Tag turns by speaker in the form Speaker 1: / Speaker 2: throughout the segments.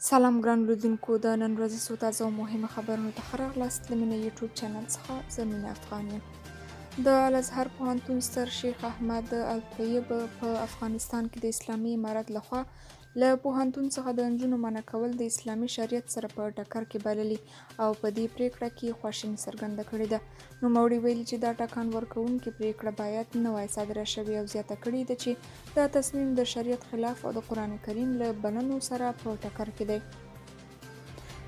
Speaker 1: سلام ګران لیدونکو، د نن ورځې څو تازه او مهمه خبرونو ته ښه راغلاست. له مینه یوټیوب چینل څخه زه مینه افغان یم. د الازهر پوهنتون ستر شیخ احمد الطیب په افغانستان کې د اسلامي امارت لخوا له پوهنتون څخه د نجونو منع کول د اسلامي شریعت سره په ټکر کې بللي او په دې پریکړه کې خواشیني څرګنده کړې ده. نوموړي ویلي چې دا ټکان ورکوونکې پریکړه باید نه وای صادره شوې او زیاته کړې ده چې دا تصمیم د شریعت خلاف او د قرآن کریم له بلنو سره په ټکر کې دی.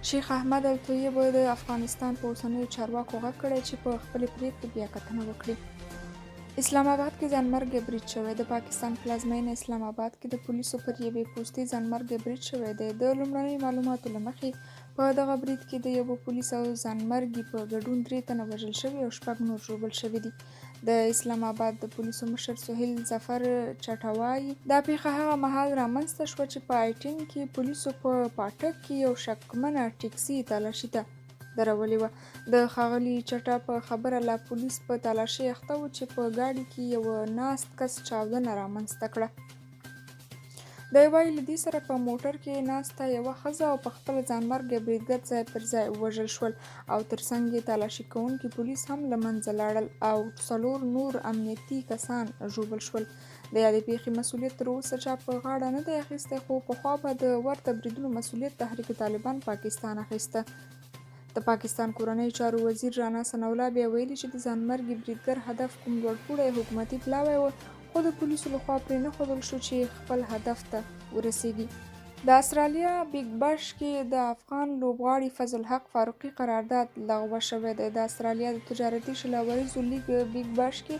Speaker 1: شیخ احمد الطیب د افغانستان په اوسنیو چارواکو غږ کړی چې په خپلې پریکړې بیا کتنه وکړي. اسلام آباد کې ځانمرګی برید شوی. د پاکستان پلازمېنه اسلام آباد کې د پولیسو پر یوې پوستې ځانمرګی برید شوی دی. د لومړنیو معلوماتو له مخې په دغه برید کې د یوه پولیس او ځانمرګي په ګډون 3 تنه وژل شوي او 6 نور ژوبل شوي دي. د اسلام آباد د پولیسو مشر سهیل ظفر چټه وايي، دا پیښه هغه مهال رامنځته شوه چې په آیټین کې پولیسو په پاټک کې یو شکمنه ټیکسي تالاشي ته درولې وه. د ښاغلي چټه په خبره لا پولیس په تالاشۍ اخته و چې په ګاډي کې یوه ناست کس چاودنه رامنځته کړه. دی وايي له دې سره په موټر کې ناسته یوه ښځه او په خپله ځانمرګی بریدګر ځای پر ځای ووژل شول او ترڅنګ یې تالاشي کوونکي پولیس هم له منځه لاړل او 4 نور امنیتي کسان ژوبل شول. د یادې پیښې مسولیت تر اوسه چا په غاړه نه دی اخیستی، خو پخوا به د ورته بریدونو مسولیت تحریک طالبان پاکستان اخیسته. د پاکستان کورنیو چارو وزیر رانا ثناءالله بیا ویلي چې د ځانمرګي بریدګر هدف کوم لوړپوړی حکومتي پلاوی و، خو د پولیسو لخوا پرې نه ښودل شو چې خپل هدف ته ورسیږي. د استرالیا بیګ بش کې د افغان لوبغاړي فضل حق فاروقي قرارداد لغوه شوی دی. د استرالیا د تجارتي 20 اوریزو لیګ بیګ بش کې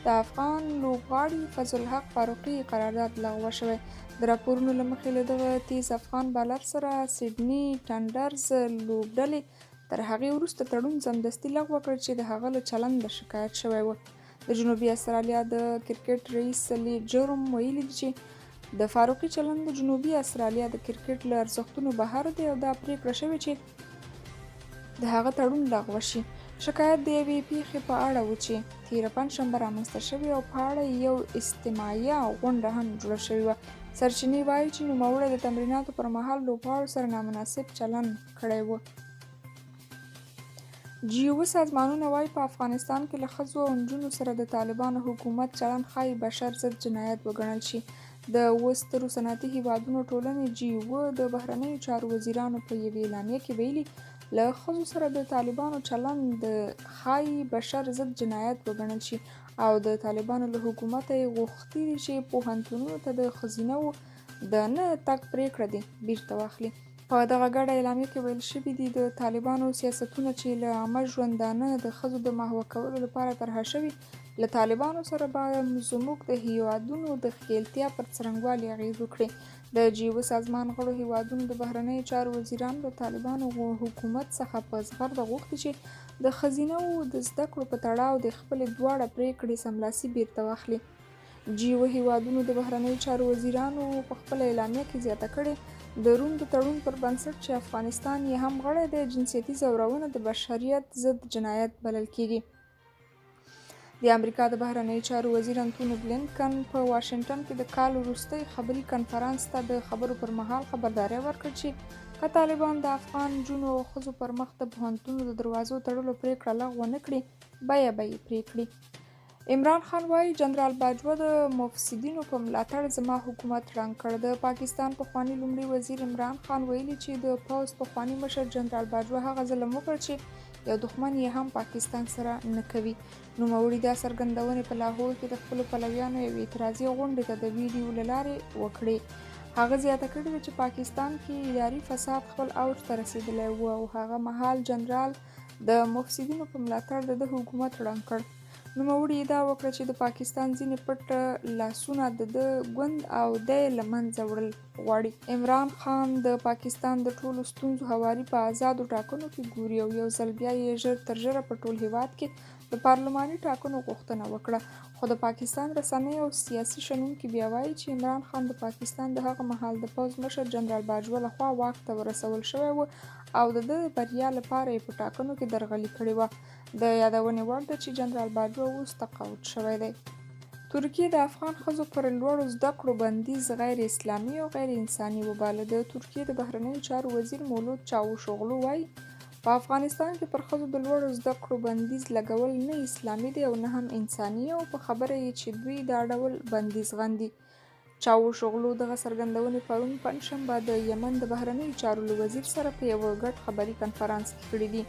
Speaker 1: د افغان لوبغاړي فضل حق فاروقي قرارداد لغوه شوی. د راپورونو له مخې له دغه تیز افغان بالر سره سیډني ټنډرز لوبډلې تر هغې وروسته تړون سمدستي لغوه کړ چې د هغه له چلنده شکایت شوی و. د جنوبي استرالیا د کرکټ رئیس لی جرم ویلي دي چې د فاروقي چلند د جنوبي استرالیا د کرکټ له ارزښتونو بهر دی او دا پریکړه شوې چې د هغه تړون لغوه شي. شکایت د یوې پیښې په اړه و چې تیره پنجشنبه رامنځته شوې او په اړه یو استماعیه غونډه هم جوړه شوې وه. سرچینې وایي چې نوموړی د تمریناتو پر مهال لوبغاړو سره نامناسب چلند کړی و. جي 7 سازمانونه وایي په افغانستان کې له ښځو او نجونو سره د طالبانو حکومت چلند ښایي بشر ضد جنایت وګڼل شي. د 7 سترو صنعتي هیوادونو ټولنې جي 7 د بهرنیو چارو وزیرانو په یوې اعلامیه کې ویلي له ښځو سره د طالبانو چلند ښایي بشر ضد جنایت وګڼل شي او د طالبانو له حکومته یې غوښتي دي چې پوهنتونونو ته د ښځینه وو د نه تګ پرېکړه دې بیرته واخلي. په دغه ګډه اعلامیه کې ویل شوي دي د طالبانو سیاستونه چې له عامه ژوندانه د ښځو د محوه کولو لپاره طرحه شوي، له طالبانو سره به زموږ د هیوادونو د ښکېلتیا پر څرنګوالي اغېز وکړي. د جي 7 سازمان غړو هیوادونو د بهرنیو چارو وزیرانو د طالبانو حکومت څخه په زغرده غوښتي چې د ښځینه وو د زده کړو په تړاو د خپلې دواړه پرېکړې سملاسي بیرته واخلي. جي 7 هیوادونو د بهرنیو چارو وزیرانو په خپله اعلامیه کې زیاته کړې د روم د تړون پر بنسټ چې افغانستان یې هم غړی دی، جنسیتي ځورونه د بشریت ضد جنایت بلل کیږي. د امریکا د بهرنیو چارو وزیر انتوني بلینکن په واشنګټن کې د کال وروستۍ خبري کنفرانس ته د خبرو پر مهال خبرداری ورکړ چې که طالبان د افغان نجونو او ښځو پر مخ د پوهنتونو د دروازو تړلو پرېکړه لغوه نه کړي، بیه به یې پرې کړي. عمران خان وايي جنرال باجوه د مفسدینو په ملاتړ زما حکومت ړنګ کړ. د پاکستان پخواني لومړي وزیر عمران خان ویلي چې د پوځ پخواني مشر جنرال باجوه هغه ظلم وکړ چې یو دښمن یې هم پاکستان سره نه کوي. نوموړي دا څرګندونې په لاهور کې د خپلو پلویانو یوې اعتراضي غونډې ته د ویډیو له لارې وکړې. هغه زیاته کړې ده چې پاکستان کې اداري فساد خپل اوج ته رسېدلی و او هغه مهال جنرال د مفسدینو په ملاتړ د ده حکومت ړنګ کړ. نوموړي ادعا وکړه چې د پاکستان ځینې پټ لاسونه د ده ګوند او دی له منځه وړل غواړي. عمران خان د پاکستان د ټولو ستونزو هواري په ازادو ټاکنو کې ګوري او یو ځل بیا یې ژر تر ژره په ټول هیواد کې د پارلماني ټاکنو غوښتنه وکړه. خو د پاکستان رسنۍ او سیاسي شنونکي بیا وایي چې عمران خان د پاکستان د هغه مهال د پوځ مشر جنرال باجوه لخوا واک ته ورسول شوی و او د ده بریا لپاره یې په ټاکنو کې درغلي کړې وه. د یادونې وړ ده چې جنرال باجوه اوس تقاعد شوی دی. ترکیې د افغان ښځو پر لوړو زده کړو بندیز غیر اسلامي او غیر انساني وباله. د ترکیې د بهرنیو چارو وزیر مولود چاووشوغلو وايي، په افغانستان کې پر ښځو د لوړو زده کړو بندیز لګول نه اسلامي دی او نه هم انساني او په خبره یې چې دوی دا ډول بندیز غندي. چاووشوغلو دغه څرګندونې پرون پنجشنبه د یمن د بهرنیو چارو له وزیر سره په یوه ګډ خبري کنفرانس کې کړې دي.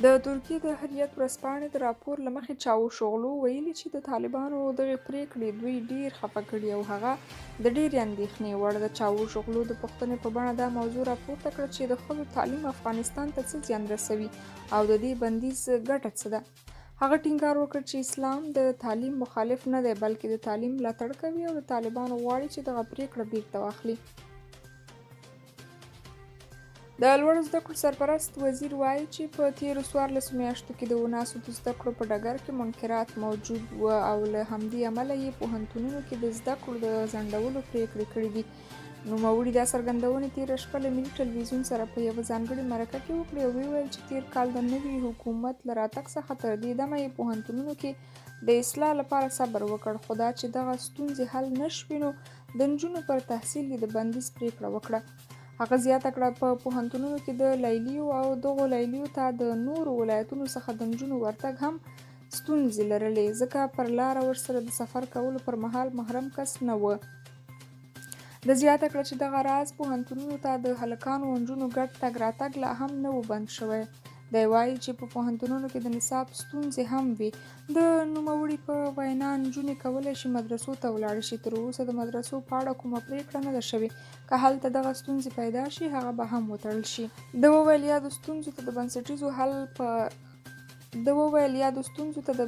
Speaker 1: د ترکیې د حریت ورځپاڼې د راپور له مخې چاووشوغلو ویلي چې د طالبانو دغې پرېکړې دوی ډېر خفه کړي او هغه د ډېرې اندېښنې وړ ده. چاووشوغلو د پوښتنې په بڼه دا موضوع راپورته کړه چې د ښځو تعلیم افغانستان ته څه زیان رسوي او د دې بندیز ګټه څه ده. هغه ټینګار وکړ چې اسلام د تعلیم مخالف نه دی، بلکې د تعلیم ملاتړ کوي او د طالبانو غواړي چې دغه پرېکړه بیرته واخلي. د لوړو زده کړو سرپرست وزیر وایي چې په تېرو 14 میاشتو کې د وناسو د زده کړو په ډګر کې منکرات موجود و او له همدې امله یې پوهنتونونو کې د زده کړو د ځنډولو پرېکړې کړې دي. نوموړي دا څرګندونې تېره شپه له ملي ټلویزیون سره په یوه ځانګړې مرکه کې وکړې او ویې چې تېر کال د نوي حکومت له راتګ څخه تر دې دمه یې پوهنتونونو کې د اصلاح لپاره صبر وکړ، خو دا چې دغه ستونزې حل نه شوې نو د نجونو پر تحصیل یې د بندیز پرېکړه وکړه. هغه زیاته کړه، په پوهنتونونو کې د لیلیو او دغو لیلیو ته د نورو ولایتونو څخه د نجونو ورتګ هم ستونزې لرلې، ځکه پر لاره ورسره د سفر کولو پر مهال محرم کس نه و. ده زیاته کړه چې دغه راز پوهنتونونو ته د هلکانو او نجونو ګډ تګ راتګ لا هم نه و بند شوی. دی وایي چې په پوهنتونونو کې د نصاب ستونزې هم وې. د نوموړي په وینا، نجونې کولی شي مدرسو ته ولاړې شي، تر اوسه د مدرسو په اړه کومه پرېکړه نه ده شوې، که هلته دغه ستونزې پیدا شي هغه به هم وتړل شي. ده وویل، یادو ستونزو ته د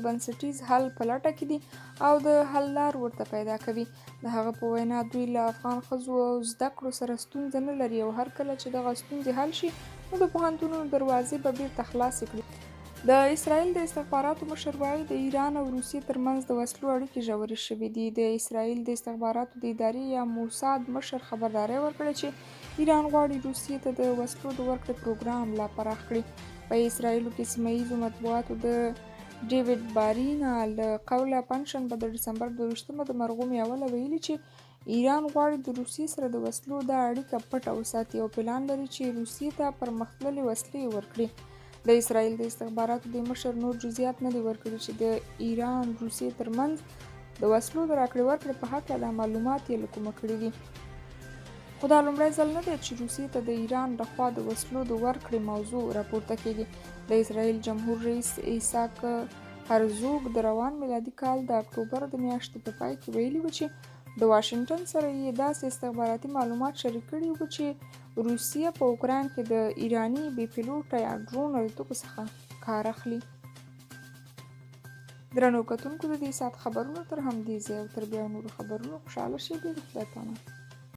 Speaker 1: بنسټیز حل په لټه کې دي او د حل لار ورته پیدا کوي. د هغه په وینا، دوی له افغان ښځو او زده کړو سره ستونزه نه لري او هر کله چې دغه ستونزې حل شي نو د پوهنتونونو دروازې به بیرته خلاصې کړي. د اسرائیل د استخباراتو مشر وایي، د ایران او روسیې ترمنځ د وسلو اړیکې ژورې شوې دي. د اسرائیل د استخباراتو د ادارې یا موساد مشر خبرداری ورکړی چې ایران غواړي روسیې ته د وسلو د ورکړې پروګرام لا پراخ کړي. په اسرائیلو کې سیمه ییزو مطبوعاتو د ډیویډ بارینا له قوله پنجشنبه د ډسمبر 22 د مرغومې اوله ویلي چې ایران غواړي د روسیې سره د وسلو دا اړیکه پټه وساتي او پلان لري چې روسیې ته پرمختللې وسلې ورکړي. د اسرائیل د استخباراتو د مشر نور جزئیات نه دي ورکړي چې د ایران روسیې ترمنځ د وسلو د راکړې ورکړې په هکله دا معلومات یې له کومه کړي دي. خو دا لومړی ځل نه دی چې روسیې ته د ایران لخوا د وسلو د ورکړې موضوع راپورته کیږي. د اسرائیل جمهور رئیس ایساک هرزوګ د روان میلادي کال د اکتوبر د میاشتې په پای کې ویلي و چې د واشنګټن سره یې داسې استخباراتي معلومات شریک کړي وو چې روسیه په اوکراین کې د ایراني بې پیلوټه یا ډرون الوتکو څخه کار اخلي. درنو کتونکو، د دې ساعت خبرونه تر همدې ځایه او تر بیا نورو خبرونو خوشحاله شېبې. د خدای په امان.